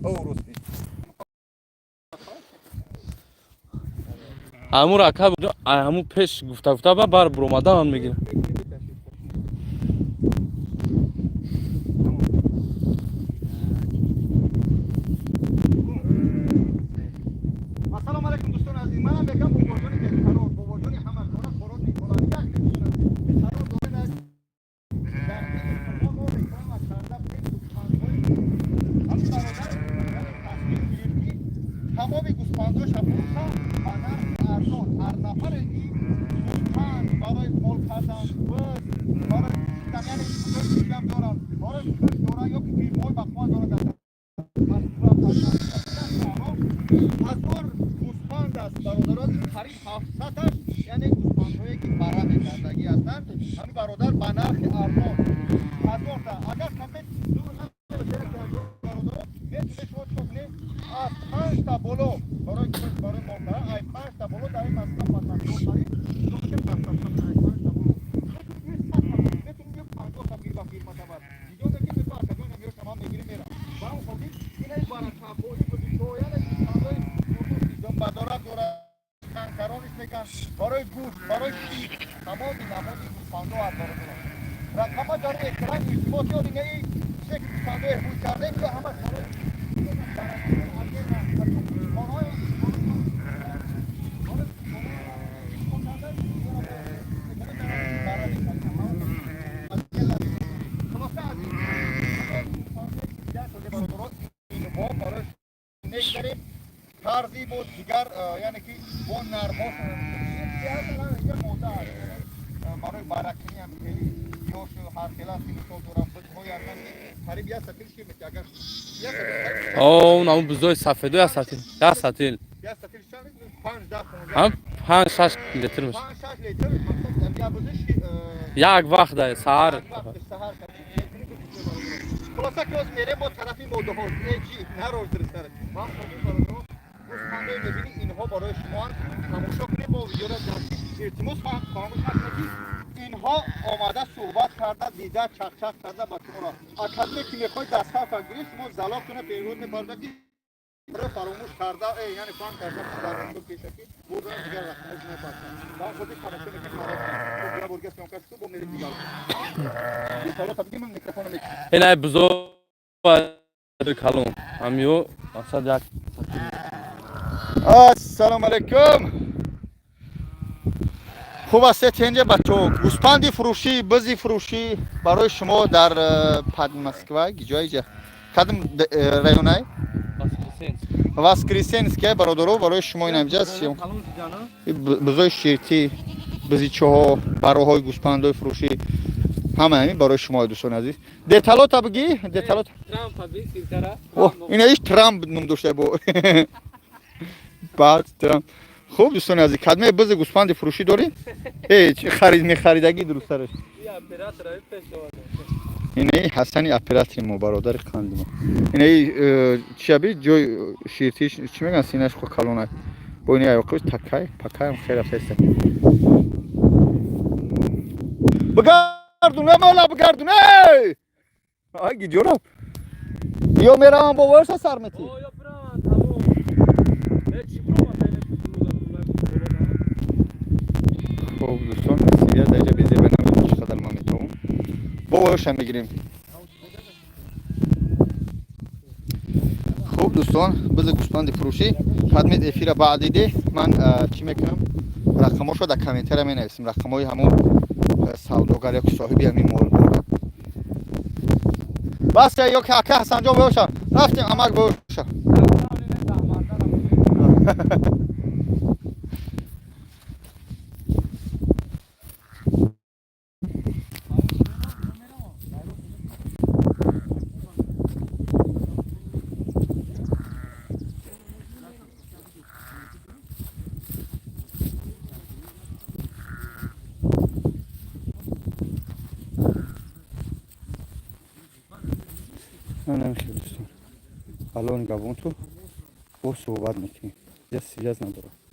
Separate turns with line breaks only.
О, рости.
Ҳамун рака ҳамун пеш гуфта гуфта ба бар буромадан мегирам.
Ассалому алайкум, дӯстони азиз. Манам мегам, бобоҷони беқарор, бобоҷони ҳамакора хорот мекунад. Як дӯстони азиз, қарор дорем як дар дили шумо мо реклама карда будем гӯсфандҳои ҳамин бародар тасмим гирифт, ки тамоми гӯсфандҳояша фурӯша ба нархи арзон. Ҳар нафаре ки гӯсфанд барои мол кардан, биз барои куштан, яъне бузои ширам доранд, барои гӯшт доранд ё ки фирмаҳои бақувват доранд, дар Москва, 1000 гӯсфанд аст, бародарон, қариб 700-аш, яъне гӯсфандҳое ки бара мекардагӣ ҳастанд. Ҳамин бародар ба нархи арзон 1000-та. Агар каме дур бародарон, метавонед шумо чӣ кунед? Аз панҷта боло барои гӯшт, барои мол кардан, ай панҷта боло дар ин Москва Подмосква харид ай панҷта боло метавонед 50-та бигир ба фирма тавар дидоне ки мегӯ акаҷон меёшам, ман мегирим, мерам. Ба ҳамон хотир инаи баракафои бузичҳо, яъне гӯсфандҳои думбадорак дорад, канкарониш меган, барои гӯшт, барои шир, тамоми намоди гӯсфандҳо аст, бародарон. Рақама дар экран, илтимос ёд инаи чизе ки гӯсфандҳои ҳуй кардем, ки ҳамаш барои хонаҳои хулоса, аз инҳо барои мегзарем тарзи бо дигар, яъне ки бо нархҳо мода аст барои баракиниам хеле ёшу ҳархела мисол дорам. Бизҳои ҳастанд, ки қариб як сатил шир мети, агар
О, ҳамун бузои сафедо як сатил, як сатил.
Як сатил чанд? Панҷ, 10.
Ҳам 5-6 литр мешавад.
5-6 литр як бузи.
Як вақт дай саҳар.
Хулоса, ки оз мерем бо тарафи модаҳо чи нароз дирстар. Ман бародарон, гӯсфандое мебини, инҳо барои шумоанд. Тамошо кунед бо видеора. Илтимос, фаромӯш накунед, ки инҳо омада, суҳбат карда, дида, чақчақ карда ба шуморо. Акадме ки мехоҳед доставка гирифт, шумо залогтона перевод мепардад, ки барои фаромӯш карда, яъне фаҳм карда дар пешакӣ бурдан дигар рақамош мепартанд. Ба он хотир тамошо мекунед. Борга съёмка шуд, бо мерем дигар деталота бигим, микрофона мекунем.
Инай бузо калон ҳамиё мақсад як.
Ассалому алайкум, хуб ҳастед? Тенҷа, бачаҳо, гӯспанди фурӯшӣ, бизи фурӯшӣ барои шумо дар Подмосква. Ҷоиҷа кадом районай? Воскресенская. Бародаро, барои шумо инамҷа бизои ширтӣ, бизичаҳо, бароҳои гӯспандои фурӯшӣ, ҳама ҳамин барои шумо, дӯстони азиз. Деталота бигӣ, деталот. Ина иш Трамп ном дошта бо баъд Трамп. Хуб, дӯстони азиз, кадме бизи гӯспанди фурӯшӣ дорем? Э, харид мехаридагӣ дурустараш. Инаи Ҳасани оператори мо, бародари қанди мо, инаи чиаби ҷои ширтиш чӣ мегӯянд, синаш хо калонай бо ини аяқош такай пакаям хел рафтаиста. Бигардун, мола, бигардун. Эй, ай, гиҷо рафт? Ё меравам, бобояша сар метӣ. Хуб, дӯстон, связь даҷа безеба, намедонам чӣ қадар ман метавонам. Бобояша мегирем. Хуб, дӯстон, бизи гӯспанди фурӯшӣ кадмед эфира баъдиде ман чӣ мекунам, рақамошо дар комментария менависем, рақамҳои ҳамон савдогар ё ки соҳиби ҳамин молбора. Бас ё ки ака Ҳасанҷон боша, рафтем, амак боша. Дӯстон, алло, нигаҳбонту, бо суҳбат мекунем, связь надорад.